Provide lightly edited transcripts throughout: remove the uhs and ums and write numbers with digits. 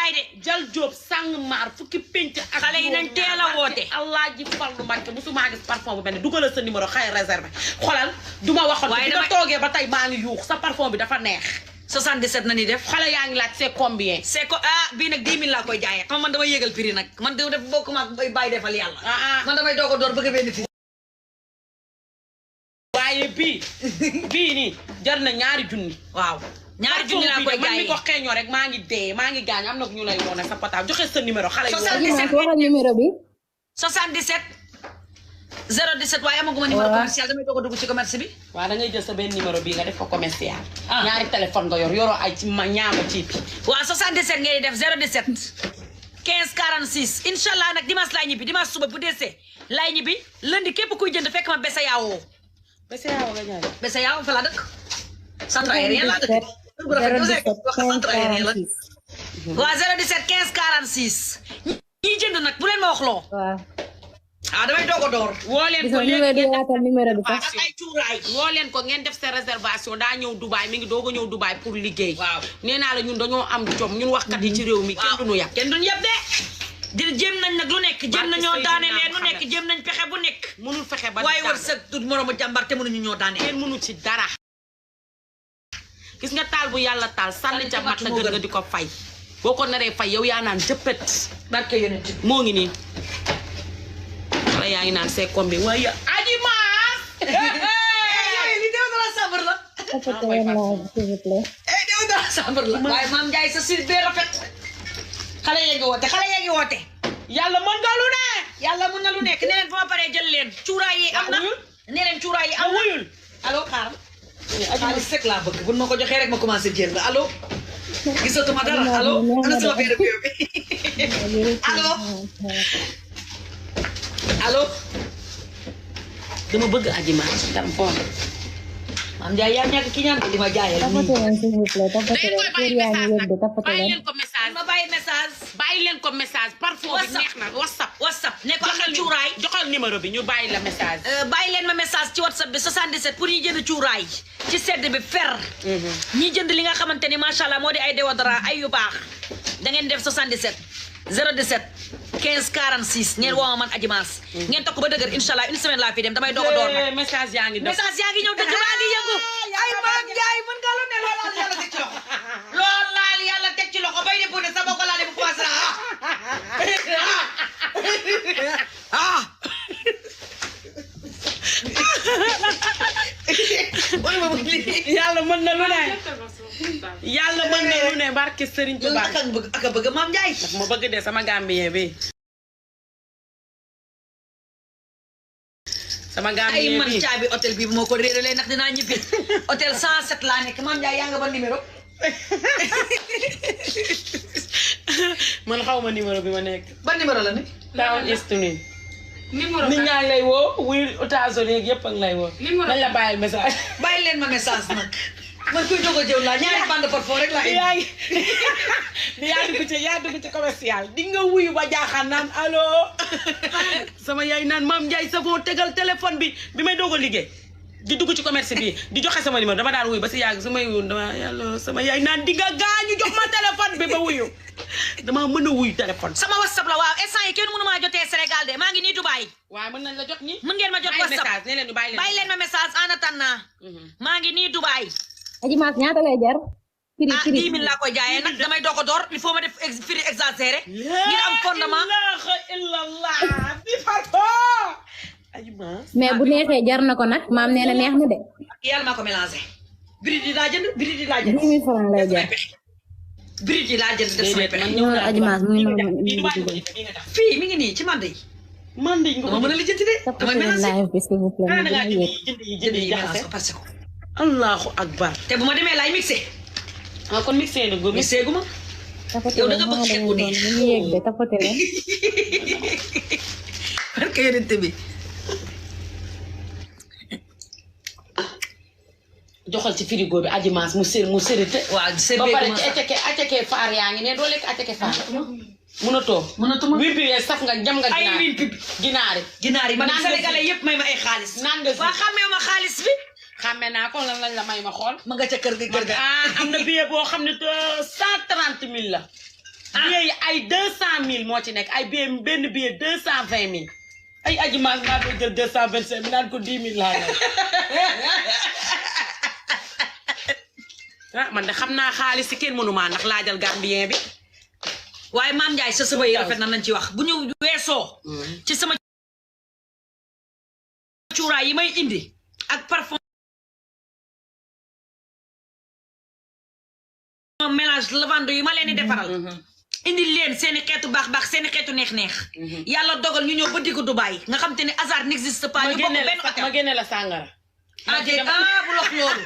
jaay de jal Jóob sang maar fukki penc ak xale yi nañ teel a woote Allah ji fallu Mbàkke musuma gis parfum bu mel ni dugalal sa numéro xay réservé xolal duma waxoon bi nga toogee ba tey maa ngi yuux sa parfum bi dafa neex 77 na ni def xale yaa ngi laaj c'est combien c'est ko bii nag 10 000 laa koy jaayee xam man damay yëgal prix nag man def bokk ma bàyyi defal yàlla man damay doog a door bëgg a bénéfice waaye bii nii jar na ñaari junni waaw ñaari junni laa koy jaayee man mi ko xeeñoo rek maa ngi dee maa ngi gaañ am na ñu lay woone sa pota joxe sa numéro xale yi 77 waxal numéro bi 77 017 waaye amaguma numéro commercial damay doog a dugg ci commerce bi waaw da ngay jël sa benn numéro bii nga def ko commercial ñaari téléphone nga yoroo ay ci ñaama ci bi waaw 77 ngay def 017 15 46 inshallah nag dimanche laay ñibbi dimanche suba bu desee laay ñibbi lundi képp kuy jënd fekk ma besa yaawoo nga ñaari besa yaawoo fa la dëkk centre aérien la dëkk centre aérien la waaw 017 15 46 ñi jënd nag bu leen ma wax loo damay doog a door woo leen ko numéro bi ak ay cuuraay woo leen ko ngeen def sa réservation daa ñëw Dubaay mi ngi doog a ñëw Dubaay pour liggéey waaw nee naa la ñun dañoo am jom ñun waxkat yi ci réew mi kenn duñu yàpp de jéem nañ nag lu nekk jéem nañoo daane leen lu nekk jéem nañ pexe bu nekk mënul fexe ba waaye war sa tut moroomu jàmbar te mënuñu ñoo daane kenn mënu ci dara gis nga taal bu yàlla taal sànni ca mat la gën nga di ko fay boo ko naree fay yow yaa naan jëppët barke yonent moo ngi nii wala yaa ngi naan c'est combien waaye aji maas li dew dala sabar la dew dala sabar la waaye maam Njaay sa sir bee rafet xale yeegi woote yàlla mën nga lu ne yàlla mën na lu nekk ne leen fa ma paree jël leen cuuraay yi am na ne leen cuuraay yi am na wuyul allo xaaral xaalis rek laa bëgg bu ma ko joxee rek ma commencé jël la allo gisatuma dara allo ana sama verre bi allo allo dama bëgg aji maas tam bon maam Njaay yaa ñàkk ki ñaan ko li ma jaayal bàyyi leen ko message ma bàyyi message bàyyi leen ko message parfois bi neex na whatsapp ne ko am na cuuraay joxal numéro bi ñu bàyyi la message bàyyi leen ma message ci whatsapp bi 77 pour ñi jënd cuuraay ci sedd bi fer ñi jënd li nga xamante ni macha allah moo di ay déodorant ay yu baax da ngeen def 77 017 15 46 ngeen woo ma man Adji Mass ngeen takku ba dëgër inshallah une semaine laa fi dem damay doog a door nag message yaa ngi ñëw dëgg baa ngi yëngu ay maam Njaay mën nga lu ne loolu laal yàlla teg ci loxo bay depo ne sa boko laale bu commencé yàlla mën na lu ne yàlla mën na lu ne barke Serigne Touba ak bëgg maam Njaay ma bëgg de sama gambien bi sama gambien bi ay man caabi hôtel bi moo ko réeralee ndax dinaa ñibbi hôtel 107 laa nekk maam Njaay yaa nga ba numéro man xaw ma numéro bi ma nekk ban numéro la ne down est ni numéro nit ñaa ngi lay woo wuy États-Unis yëpp a ngi lay woo dañ la bàyyil message bàyyi leen ma message nag man kuy doog a jëw laa ñaari bande parfum rek laa yaa ngi yaa dugg ci commercial di nga wuyu ba jaaxaan naan allo sama yaay naan maam Njaay Savon tegal téléphone bi may doog a liggéey di dugg ci commerce bi di joxe sama numéro dama daan wuyu ba si yàgg su may wuyu dama yàlla sama yaay naan di nga gaañu jox ma téléphone bi ba wuyu dama mën a wuyu téléphone sama whatsapp la waaw instant yi kenn mënu maa jotee Sénégal de maa ngi nii Dubaï waaw mën nañ la jot ñi mën ngeen ma jot whatsapp ne leen ñu bàyyi leen ma message en attendant maa ngi nii Dubaï Adji Mass ñaata lay jar 10 000 laa koy jaayee nag damay doog a door il faut ma def prix exagéré ngir am fondement illallah bi parfum Adji Mass mais bu neexee jar na ko nag maam nee na neex na de yàlla maa ko mélangé bridi laa jënd bridi laa jënd 10 000 francs lay jar bridi laa jënd def sama pexe Adji Mass mu ngi fii mi ngi nii ci mande yi dama mën a lijjanti de dama mélangé live bi s'il vous plaît jënd yi jaxase ko parce que allahu akbar te bu ma demee laay mixé kon mixé na góob mixé gu ma yow da nga bëgg xeet bu neex ñu yegg de tapoté leen barke yonent bi joxal ci frigo bi Adji Mass mu sérité waaw ba pare ci aceke faar yaa ngi ne doo lekk aceke faar mënatuma wimpi yee saf nga jam nga ay wimpi ginaar yi man sénégalais yëpp may ma ay xaalis naan nga waa xàmmee ma xaalis bi xàmme naa ko lan lañ la may ma xool ma nga ca kër ga am na billet boo xam ne 130 000 la billet ay 200 000 moo ci nekk ay benn billet 220 000 ay aji maas naa doon jël 225 000 naan ko 10 000 laa la ah man de xam naa xaalis si kenn mënumaa ndax laajal Gambien bi waaye Mame Ndiaye sa sëba yi rafet na nañ ci wax bu ñu weesoo ci sama cuuraay yi may indi ak parfum mélange lavande yi ma leen di defaral indi leen seeni xeetu baax seeni xeetu neex yàlla dogal ñu ñëw ba diggu Dubaï nga xam te ne hasard n'existe pas ñu bokk benn hôtel ma génne la sàngara bul wax loolu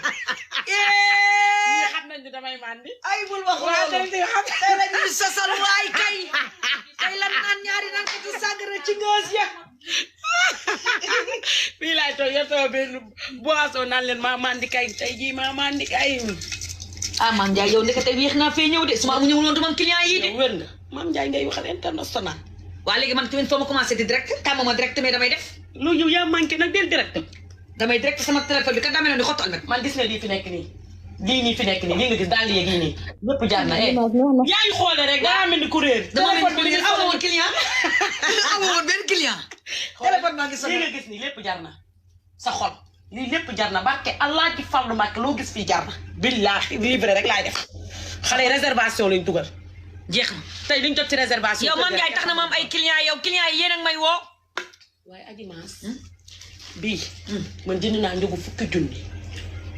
xam nañ ni damay mandi ay bul wax loolu tey la ñuy sosal waay kay tey lan naan ñaari naan ko sàngara ci ngës ya fii laay toog yor sama benn boisson naan leen maa mandi kay tey jii maa mandi kay ah Mame Ndiaye yow ndekete yéex naa fee ñëw de su ma amu ñëwul woon du ma am client yi de wér nga Mame Ndiaye ngay waxal international waa léegi man tamit foo ma commencé di direct tàmm ma direct mais damay def lu yow yaa manqué nag del direct damay direct sama téléphone bi kat daa mel ni xottu almet man gis na lii fi nekk nii lii nii fi nekk nii lii nga gis daal yéeg yi nii ñëpp jaar na yaa ngi xoole rek daa mel ni kuréel téléphone bi nii amoo woon client amoo woon benn client téléphone maa ngi sonn lii nga gis nii lépp jar na sa xol lii lépp jar na barke Allah ci Fallu Mbàkke loo gis fii jar na billaahi livré rek laay def xale yi réservation lañ dugal jeex na tey liñ jot ci réservation yow Mame Ndiaye tax na ma am ay client yow client yi yéen ak may woo waaye aji maas bii man jënd naa njëgu 10 000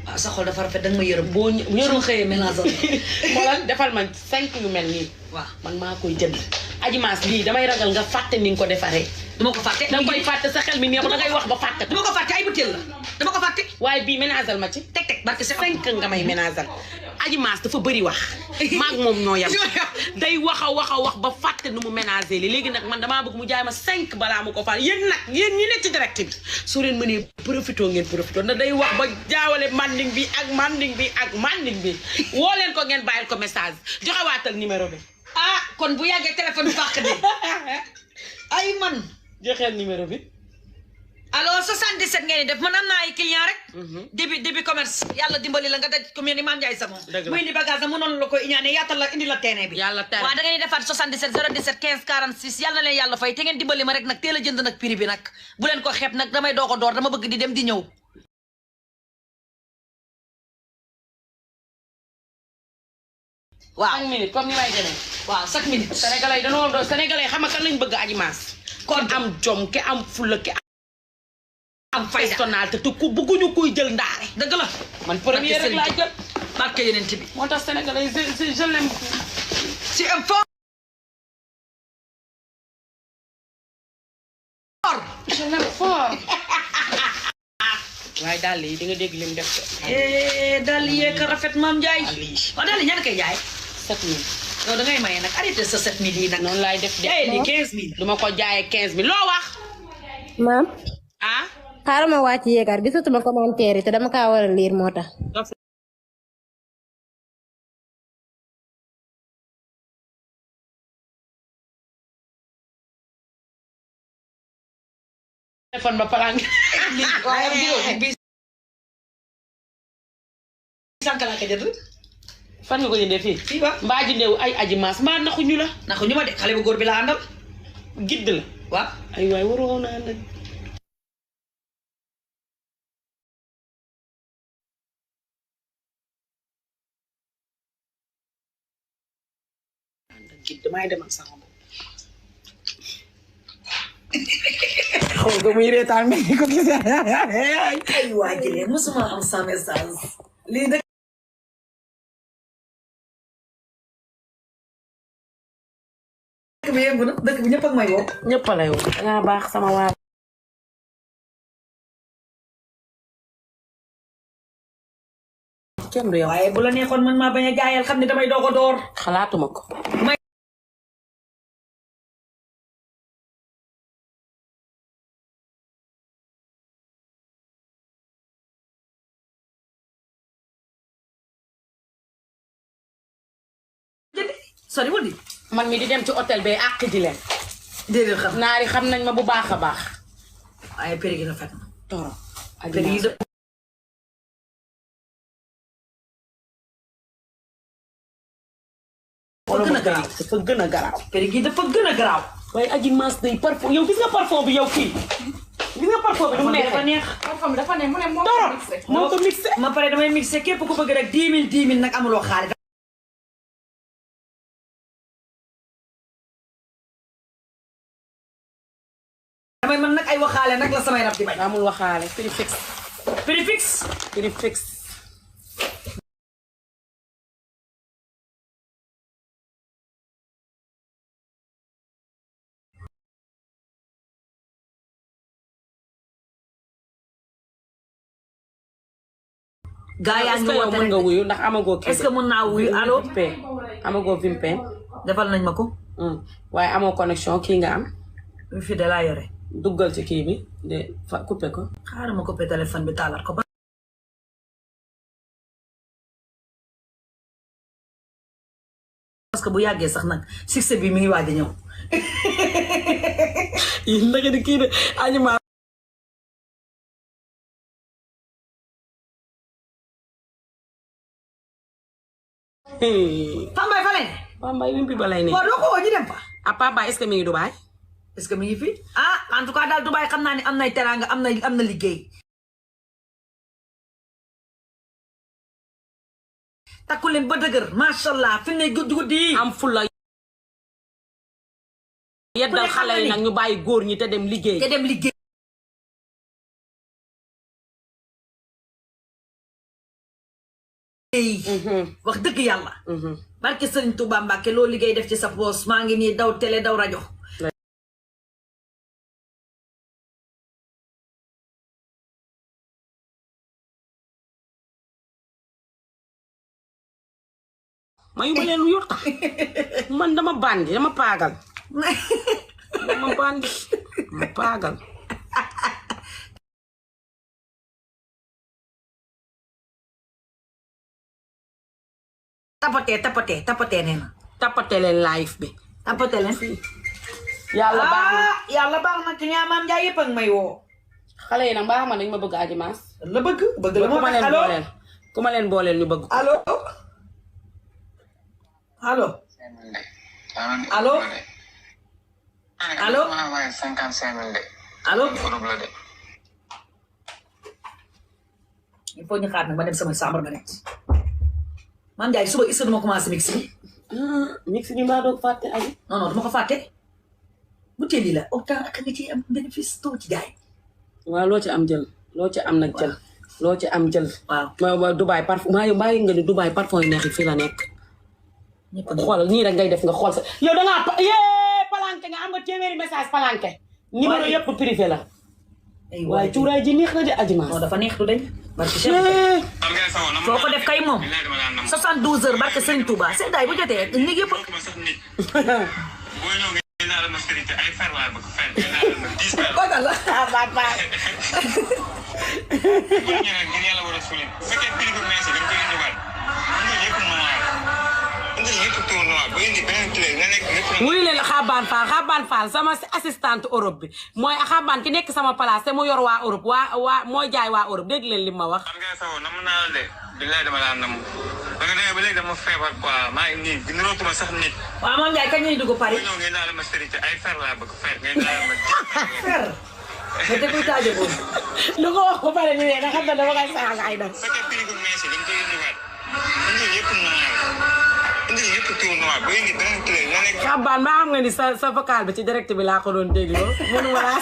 waaw sa xol dafa rafet danga ma yërëm boo yërëm xëyee mélange xoolal defal man 5 yu mel nii waaw man maa koy jënd aji maas lii damay ragal nga fàtte ni nga ko defaree duma ko fàtte danga koy fàtte sa xel mi neex dangay wax ba fàtte duma ko fàtte ay butéel la dama ko fàtte waaye bii ménageal ma ci teg barke sa 5 nga may ménageal aji maas dafa bëri wax maag moom ñoo yam day wax a wax ba fàtte nu mu ménager li léegi nag man damaa bëgg mu jaay ma 5 balaa mu ko fàtte yéen ñi nekk ci direct bi soo leen mënee profité ngeen profité ndax day wax ba jaawale manding bi ak manding bi ak manding bi woo leen ko ngeen bàyyil ko message joxe waatal numéro bi ah kon bu yàggee téléphone bi fàq de ay man joxeel numéro bi alors 77 ngeen di def man am naa ay client rek début commerce yàlla dimbali la nga daj comme ni Mame Ndiaye sama muy indi bagage mu noonu la koy ñaane yaatal la indi la terrain bi yàlla terrain waaw da ngeen di defaat 77 017 15 46 yàlla na leen yàlla fay te ngeen dimbali ma rek nag teel a jënd nag prix bi nag bu leen ko xeeb nag damay doog a door dama bëgg di dem di ñëw waaw 5 minutes comme ni may demee waaw 5 minutes sénégalais yi dañoo doon sénégalais yi xam nga kan lañ bëgg aji maas kon am jom ke am fulla ke am fayda personnalité te ku bëgguñu kuy jël ndaare dëgg la man premier rek laa jël barke yeneen bi moo tax sénégalais yi je l'aime c'est un fort je l'aime fort waaye daal yi di nga dégg lim def daal yee ka rafet Mame Ndiaye waaw daal ñaan koy jaay 7000 yow da ngay maye nag arrêté sa 7000 yi nag noonu laay def jaayee ni 15000 du ma ko jaayee 15000 loo wax maam ah xaaral ma wàcc yéegaat gisatuma commentaire yi te dama kaa war a lire moo tax. téléphone ba palang bi sànq laa ko jënd fan nga ko jëndee fii fii ba mbaa jëndee ay aji maas mbaa naxuñu la naxu ñu ma de xale bu góor bi laa àndal gidd la waaw ay waay waroo naa nag gidd maay demal sama bopp xool ko muy reetaan mel ni ko gisee ay waa jëlee musuma am sa message lii dëkk bi yëngu na dëkk bi ñëpp ak may woo ñëpp a lay woo dangaa baax sama waa kenn du yow waaye bu la neexoon man maa bañ a jaayal xam ne damay doog a door xalaatuma ko sori wul di man mi di dem ci hôtel bay àq ji leen déedéet xam naari xam nañ ma bu baax a baax waaye péri gi rafet na toro péri yi gën a garaaw dafa gën a garaaw. péri gi dafa gën a garaaw. waaye Adji Mass day parfum yow gis nga parfum bi yow kii. gis nga parfum bi du mu dafa neexee. neex. parfum bi dafa ne mu ne moo ko torop mixé. moo ko mixé. ma pare damay mixé képp ku bëgg rek 10 000 nag amuloo xaalis. damay man nag ay waxaale nag la samay rab di bañ. amul waxaale prix fixe. prix fixe. prix fixe. gaa yaa ngi woote mën nga wuyu ndax amagoo kii. est-ce que mën naa wuyu allo. amagoo Vimpen. defal nañ ma ko. waaye amoo connexion kii nga am. fi de laa yore. duggal ci kii bi de fa coupé ko. xaaral ma coupé téléphone bi taalaat ko ba. parce que bu yàggee sax nag succès bi mi ngi waaj a ñëw. yéen nag di kii de Adji Mass. Pambay fa lay ne. Pambay wimpi ba lay ne. waaw doo ko woo ñu dem fa. ah Pambay est-ce que mi ngi Dubaay. est-ce que mi ngi fi ah en tout cas daal Dubaay xam naa ne am nay teraanga am na liggéey. takku leen ba dëgër macha allah fi mu ne guddi yi. am fulla yeddal xale yi nag ñu bàyyi góor ñi te dem liggéey. te dem liggéey. wax dëgg yàlla. barke Sëriñ Tuuba Mbàkke loo liggéey def ci sa poos maa ngi nii daw télé daw rajo. mayu ma leen lu yor tax man dama bandi dama paagal. dama bandi dama paagal. tapatee nee na. tapate leen live bi. tapatee leen. yàlla baax na yàlla baax na ci ñaamaam Njaay yëpp ak may woo. xale yi nag baax ma dañ ma bëgg Adji Mass. la bëgg la ku ma leen allo booleel ku ma leen booleel ñu bëgg. allo allo allo allo allo il faut ñu xaar nag ma dem sama chambre ba nekk. Maam Njaay suba is duma commencé mix bi. mix bi maa doog fàtte Adji. non duma ko fàtte. bu teel la autant ak nga ciy am bénéfice too ci jaay. waaw loo ci am jël loo ci am nag jël. loo ci am jël. waaw ma Dubaay parfum maa ngi nga ni Dubaay parfum yu neex yi fii la nekk. xoolal nii rek ngay def nga xool sa yow da ngaa palanke nga am nga téeméeri message palanke. numéro yëpp privé la. waaye cuuraay ji neex na de Adji Mass. non dafa neex du dañ. barke foo ko def kay moom 72 heures barke Sëriñ Touba seddaay bu jotee nit yëpp. wuyu leen xabaan faal sama assistante Europe bi mooy xabaan ki nekk sama place te mu yor waa Europe waa mooy jaay waa Europe dégg leen li ma wax. xam nga sax nam naa la de billaay dama laa nam ba nga demee ba léegi dama feebar quoi maa ngi nii gënootuma sax nit. waaw moom Ndiaye kañ ñuy dugg Paris. ñëw ngeen daal ma sërite ay fer laa bëgg fer ngeen daal ma fer. nga déglu taaje boobu. lu ko wax ba pare nii nga xam ne dama koy saaga ay def. fekkee prix bu mees yi dañ koy indiwaat indi yëpp noir indi yëpp tout noir ba indi beneen clé nga nekk. xabaan maa xam nga ni sa vocal bi ci direct bi laa ko doon dégloo mënuma laa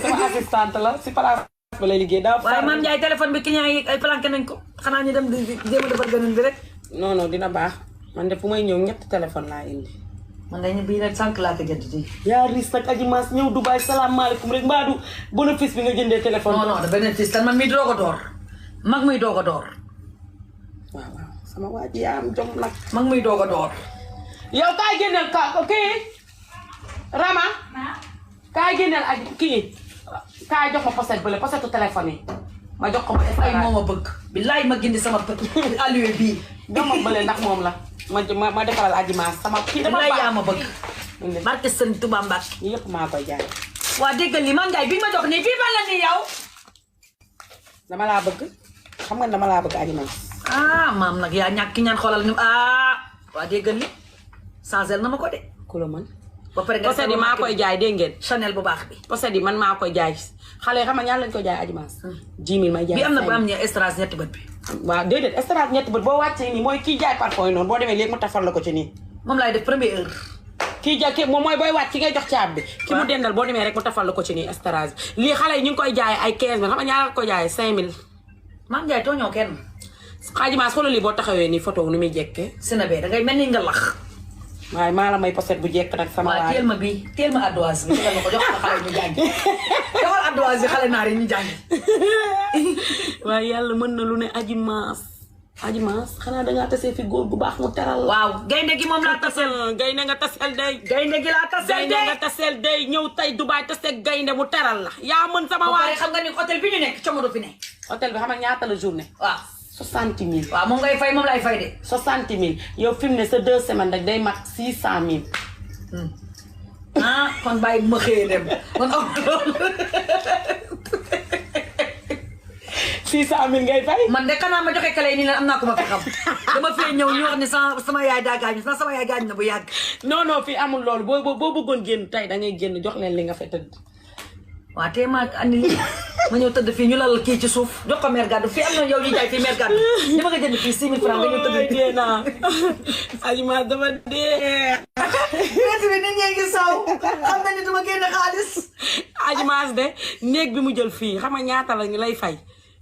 sama assistante la si place ba lay liggéey daa. waaye Mame Ndiaye téléphone bi client yi ay planqué nañ ko xanaa ñu dem di jéem a defar beneen bi rek. non non dina baax man de fu may ñëw ñetti téléphone laa indi. man dañu bii rek sànq laa ko jënd di. yaa ris nag Adji Mass ñëw Dubaay salaamaaleykum rek mbaa du bénéfice bi nga jëndee téléphone. non non da bénéfice tan man mii doog a door mag muy doog a door. waaw waaw sama waa ji yaa am jom nag. mag muy doog a door. yow kaay génneel kii Rama. kaay génneel ak kii kaay jox ma poset bële posetu téléphone yi ma jox ko ma. ay moom a bëgg. billaay ma gindi sama alluwe bii. jox ma bële ndax moom la ma defaral Adji Mass sama kii dafa baax yaa ma bëgg. barke Sëriñ Tuubaa Mbàkke. lii yëpp maa koy jaay. waa déggal li Mame Ndiaye bi ma jox nii fii fan la nii yow. dama laa bëgg xam nga dama laa bëgg Adji Mass. ah maam nag yaa ñàkk ñaan xoolal ni waa déggal li changel na ma ko de ku la man ba pare nga poset yi maa koy jaay dégg ngeen Chanel bu baax bi poset yi man maa koy jaay xale yi xam nga ñaar lañ koy jaay Adjimas 10 000 may jaay bi am na bu am ñe strass ñetti bët bi waaw déedéet estrade ñetti bët boo wàccee nii mooy kii jaay parfum yi noonu boo demee léegi mu tafal la ko ci nii moom laay def première heure kii jaay kii moom mooy booy wàcc ki ngay jox caab bi ki mu dendal boo demee rek mu tafal la ko ci nii estrade lii xale yi ñu ngi koy jaay ay 15 000 xam nga ñaar la ko jaay 5 000 Mame Ndiaye tooñoo kenn Adjimas xoolal lii boo taxawee nii photo nu muy jekkee sina bee dangay mel ni nga lax waaye maa la may poset bu jekk nag sama waaw teel ma bi teel ma ardoise bi tegal ma ko jox ko xale ñu jàngi joxal ardoise bi xale naar yi ñu jàngi waaye yàlla mën na lu ne Adjimas xanaa dangaa tasee fi góor bu baax mu teral la waaw gaynde gi moom laa tasel gaynde nga tasel day gaynde gi laa tasel gaynde nga tasel day ñëw tey Dubaay tasee gaynde mu teral la yaa mën sama ba waay pare xam nga ni hôtel bi ñu nekk comodo fi ne hôtel bi xam nga ñaata la journée waaw 60 000 waaw moom ngay fay moom lay fay de 60 000 yow fi mu ne sa 2 semaines rek day mat 600 000 ah kon bàyyi bu ma xëyee dem kon am 600 000 ngay fay man de xanaa ma joxe kale yi nii la am naa ko ma fi xam dama fee ñëw ñu wax ne sama yaay daa gaañu sama yaay gaañu na bu yàgg non fii amul loolu boo bëggoon génn tey da ngay génn jox leen li nga fa tëdd waaw tey ma andi ma ñëw tëdd fii ñu lal kii ci suuf jox ko mère gàddu fii am na yow ñu jaay fii mère gàddu ñu bëgg a jënd fii 6 000 francs nga ñëw tëdd dee naa Adjimas dama dee wet bi nit ñee ngi saw xam na ni duma génn xaalis Adjimas de néeg bi mu jël fii xam nga ñaata la ñu lay fay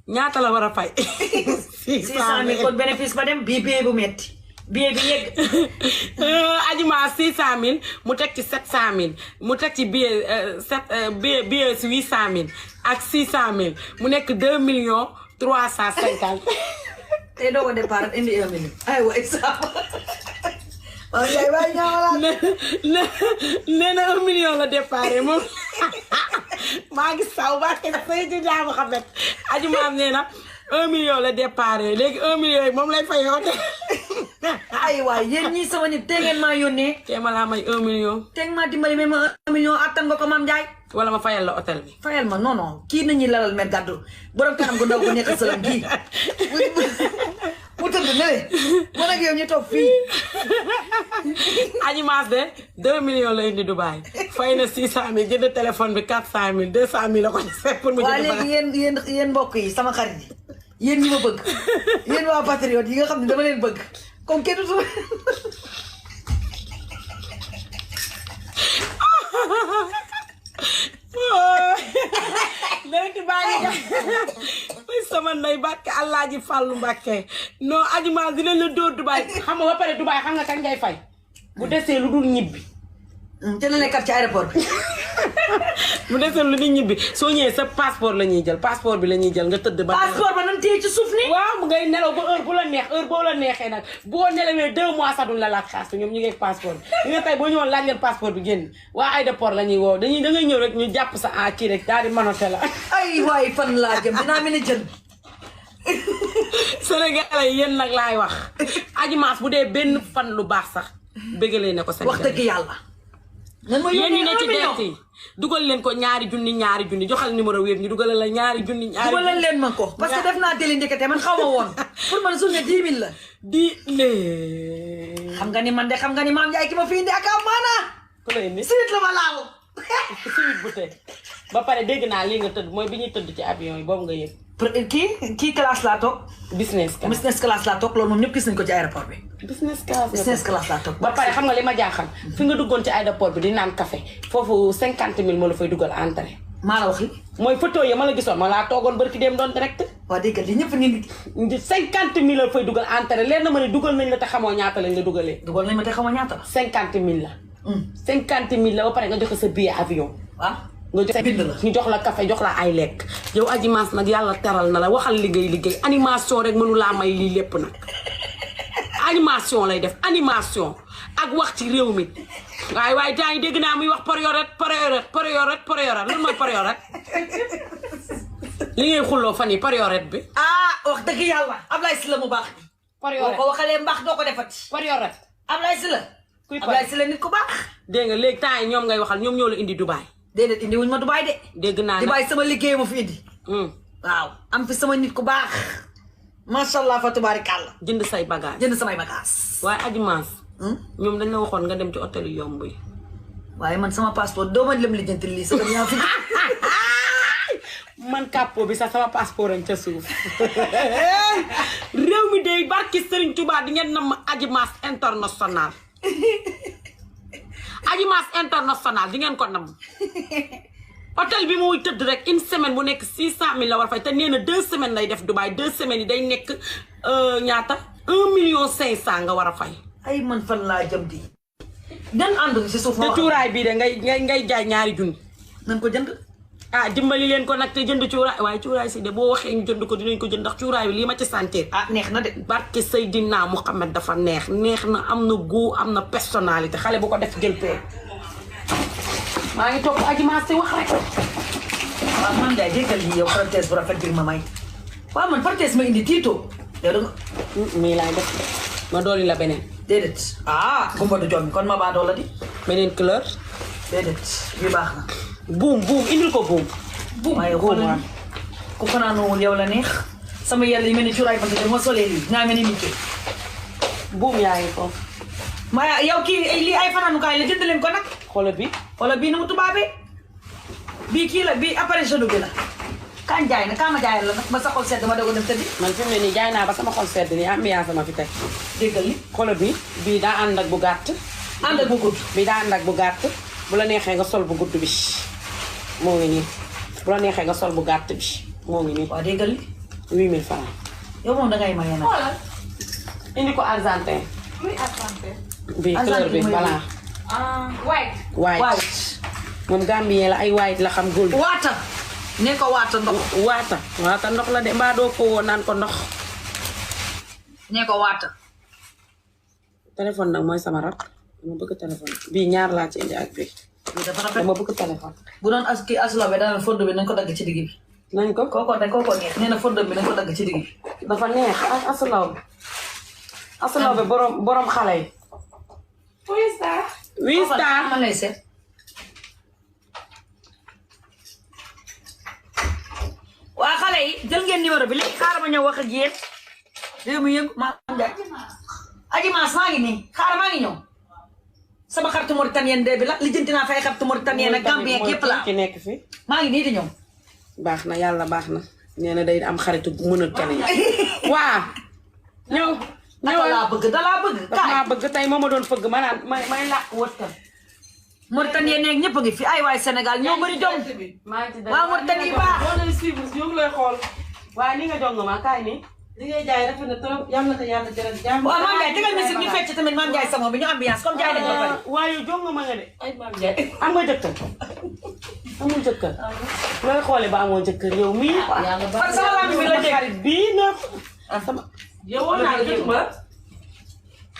ñaata la war a fay 600 000 kon bénéfice ba dem bii billet bu metti billet bi yegg Adjimas 600 000 mu teg ci 700 000 mu teg ci billet 800 000 ak 600 000 mu nekk 2 millions 350 tey doo ko départ indi 1 million ay waay sa waaw yaay waay ñaawalaat nee na 1 million la départ moom maa ngi saw ba ke say di jaamu xam ne Adjimas nee na 1 million la départ léegi 1 million yi moom lay fayoo de ay waay yéen ñii sama nit tey ngeen maa yónnee tee ma laa may 1 million tey maa dimbali mais ma 1 million attan nga ko Mame Ndiaye wala ma fayal la hôtel bi fayal ma non non kii nañuy lalal mer gàddu borom kanam gu ndaw gu nekk sëlam gii mu tëdd ne man ak yow ñu toog fii Adjimas de 2 millions la indi Dubaï fay na 600 000 jënd téléphone bi 400 000 200 000 la ko defee pour mu waaw jënd léegi yéen mbokk yi sama xarit yi yéen ñi ma bëgg yéen waa patriote yi nga xam ne dama leen bëgg comme kenn du léegi baa ngi jox sama ndey Mbàkke Alaaji Fàllu Mbàkke non Adjimas dinañ la dóor Dubaï xam nga ba pare Dubaï xam nga kañ ngay fay bu desee lu dul ñibbi te la nekkat ci aéroport bi bu desee lu dul ñibbi soo ñëwee sa passeport la ñuy jël passeport bi la ñuy jël nga tëdd ba passeport ba nan téye ci suuf ni waaw mu ngay nelaw ba heure bu la neex heure boo la neexee nag boo nelawee 2 mois sax duñ la laaj xaas ñoom ñu ngi passeport bi nga tey boo ñëwoon laaj leen passeport bi génn waa aéroport la ñuy woo da ngay ñëw rek ñu jàpp sa a kii rek daal di manote la ay waay fan laa jëm dinaa mel ni jën Sénégalais yéen nag laay wax Adjimas bu dee benn fan lu baax sax bëggalee ne ko Sénégal wax dëgg yàlla nan ma yéen ñi ne yónnee ci 1 million dent yi dugal leen ko ñaari junni joxal numéro wéeb ñu dugalal la ñaari junni dugalal leen ma ko parce que def naa télé ndekete man xaw ma woon pour man journée 10 000 la di lee xam nga ni man de xam nga ni Mame Ndiaye ki ma fi indi ak am maana ku la indi siwit la ma laal siwit bu tey ba pare dégg naa lii nga tëdd mooy bi ñuy tëdd ci avion yi boobu nga yëg kii classe laa toog business class laa toog loolu moom ñëpp gis nañ ko ci aéroport bi business class laa toog ba pare xam nga li ma jaaxal fi nga duggoon ci aéroport bi di naan café foofu 50 000 moo la fay dugal entrée maa la wax li mooy photo ya ma la gisoon ma laa toogoon barki dem doon direct waa déggal li ñëpp ngi 50 000 la fay dugal entrée leer na ma ne dugal nañ la te xamoo ñaata lañ la dugalee dugal nañ ma te xamoo ñaata la 50 000 la 50 000 la ba pare nga joxe sa billet avion waaw nga joxe bind la ñu jox la café jox la ay lekk yow Adjimas nag yàlla teral na la waxal liggéey animation rek mënu laa may lii lépp nag animation lay def animation ak wax ci réew mi waaye temps yi dégg naa muy wax période lan mooy période li ngay xulloo fan yi période bi wax dëgg yàlla Ablaye Sylla mu baax période boo ko waxalee mbaax doo ko defati période Ablaye Sylla Ablaye Sylla nit ku baax dégg nga léegi temps yi ñoom ngay waxal ñoom ñoo la indi Dubaï déedéet indi wuñ ma Dubaï de dégg naa Dubaï sama liggéey ma fi indi waaw am fi sama nit ku baax macha allah fa tubaarikàlla jënd say bagage jënd samay bagage waaye Adjimas ñoom dañ la waxoon nga dem ci hôtel yu yomb yi. waaye man sama passeport doo ma lem lijjanti lii sa yaa fi. man kàppo bi sax sama passeport añ ca suuf. réew mi de barki Serigne Touba di ngeen nam Adji Mass international. Adji Mass international di ngeen ko nam. hôtel bi muy tëdd rek une semaine bu nekk 600 000 la war a fay te nee na 2 semaines lay def Dubaï 2 semaines yi day nekk ñaata 1,5 million nga war a fay. ay man fan laa jëm di. dan ànd si suuf. te cuuraay bii de ngay jaay ñaari junni. nan ko jënd. ah dimbali leen ko nag te jënd cuuraay waaye cuuraay si de boo waxee ñu jënd ko dinañ ko jënd ndax cuuraay bi lii ma ci sentir. ah neex na de. barke Seydina Muhammad dafa neex na am na goût am na personnalité xale bu ko def jël pee. maa ngi topp Adji Mass wax rek. waaw man de jéggal yi yow fartees bu rafet bi ma may. waaw man fartees ma indi tiito. yow da nga. mii laay def ma dooli la beneen. déedéet. ah gumba du jom kon ma baa doo la di. beneen couleur. déedéet bi baax na. buum indil ko buum. waaye xoolal ku fanaanoowul yow la neex. sama yàlla yi mel ni cuuraay bant bi ma solee lii naa mel ni nit buum yaa ngi ko. ma yow kii lii ay fanaanukaay la jënd leen ko nag. xoolal bi. xoolal bii nu mu tubaabee. bii kii la bii appareil genou bi la. kañ jaay na kaa ma jaayal la nag ba sa xol sedd ma doog a dem tëddi. man fi mu ne nii jaay naa ba sama xol sedd nii ambiance ma fi teg. déggal li. xoolal bi bii daa ànd ak bu gàtt. ànd ak bu gudd. bii daa ànd ak bu gàtt. bu la neexee nga sol bu gudd bi. moo ngi nii bu la neexee nga sol bu gàtt bi moo ngi nii. waaw déggal li. 8000 francs. yow moom dangay maye nag. xoolal. indi ko argentin. muy argentin. bii couleur bi balaa. white. white moom Gambien la ay white la xam góol bi. waata. ne ko waata ndox. waata ndox la de mbaa doo ko woo naan ko ndox. ne ko waata. téléphone nag mooy sama rak dama bëgg téléphone bii ñaar laa ci indi ak bii. bii dafa rafet. dama bëgg téléphone. bu doon kii aslabe daanaka fondo bi nañ ko dagg ci digg bi. nañ ko. kooko neex nee na fondo bi nañ ko dagg ci digg bi. dafa neex ak asalaw bi borom xale yi. oui star. oui star ma lay seet. waa xale yi jël ngeen numéro bi léegi xaaral ma ñëw wax ak yéen réew mi yëngu maa Adji Mass maa ngi nii xaaral maa ngi ñëw sama xaritu Mauritanienne de bi la lijjanti naa fay xaritu Mauritanienne ak Gambien yëpp la ki nekk fi. maa ngi nii di ñëw. baax na yàlla baax na nee na day am xaritu mën a keneen. waa ñëw. dalaa bëgg kaay maa bëgg tey moo ma doon fëgg ma naan may làkk wëttal. Mauritanienne yeeg ñëpp a ngi fi ay waay Sénégal ñoo bëri jom. waa Mauritanie baax. boo leen suivre ñu ngi lay xool. waaye ni nga jong ma kaay nii. li ngay jaay rafet na trop yal na ko yàlla jëral jàmm. waaw Mame Ndiaye tegal musique ñu fecc tamit Mame Ndiaye sama bi ñu ambiance comme jaay nañ ba pare. waaye jong ma nga de. ay Mame Ndiaye. am nga jëkkër. amul jëkkër. looy xoole ba amoo jëkkër yow mii. yàlla ba parce que sama bi la dégg. xarit bii na. sama. yow woon naa la jotuma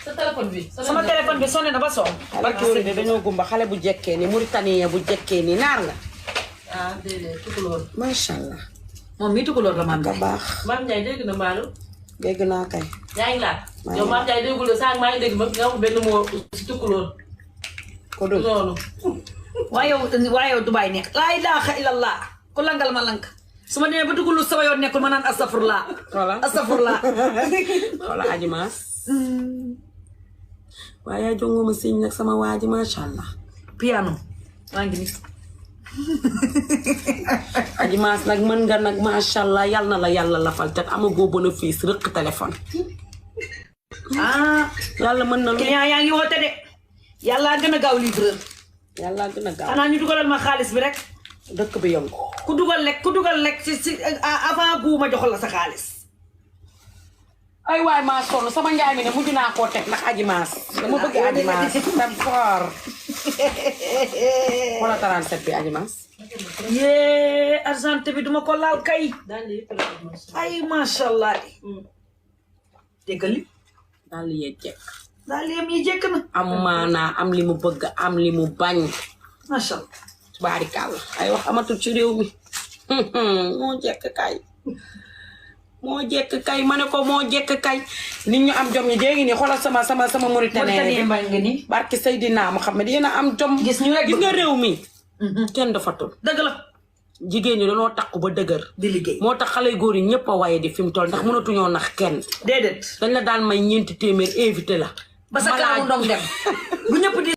sa téléphone bi. sama téléphone bi sonné na ba sonn. barke sëñ bi dañoo gumba xale bu jekkee ni Mauritanien bu jekkee ni naar nga. ah déedéet tukulóor. macha allah. moom mii tukulóor la Mame nga Ndiaye. baax. Mame Ndiaye dégg na Mbaalu. dégg naa kay. yaa ngi laaj. maa ngi yow Mame Ndiaye déggul sànq maa ngi dégg ma nga wax benn moo si tukulóor. ko dul noonu. waaye yow Dubaay nekk. laa ilaaha illallah ku langal ma lank. su ma demee ba dugg lu sama yoon nekkul ma naan astafurlaa. voilà astafurlaa. voilà Adji Mass. waaye yaa jongo ma siñ nag sama waa ji macha allah. piano maa ngi nii. Adji Mass nag mën nga nag macha allah yal na la yàlla lafal te amagoo bénéfice rëq téléphone. ah. yàlla mën na lu. client yaa ngi woote de. yàllaa gën a gaaw livreur. yàlla gën a gaaw. xanaa ñu dugalal ma xaalis bi rek. dëkk bi yëngu. ku dugal lekk si avant bu ma joxal la sa xaalis. ay waay maa sonn sama njaay mi ne mujj naa koo teg ndax Adji Mass. dama bëgg Adji Mass. tam fort. wala 37 bi Adji Mass. yee argent bi duma ko laal kay. daal di yëpp la ko ay macha allah. déggal li. daal di yee jekk. daal li yem yi jekk na. am maanaa am li mu bëgg am li mu bañ. macha allah. baarikàlla ay wax amatul ci réew mi. moo jekk kay. moo jekk kay ma ne ko moo jekk kay. nit ñu am jom ñi jéegi nii xoolal sama Mauritanien mbay nga nii. barki Seydina Muhammad yéen a am jom. gis ñu rek gis nga réew mi. kenn dafa tul. dëgg la. jigéen ñi dañoo takku ba dëgër. di liggéey. moo tax xale góor yi ñëpp a waaye di fi mu toll ndax mënatuñoo nax kenn. déedéet. dañ la daan may 4 téeméer invité la ba sa kaawu ndong dem bu ñëpp di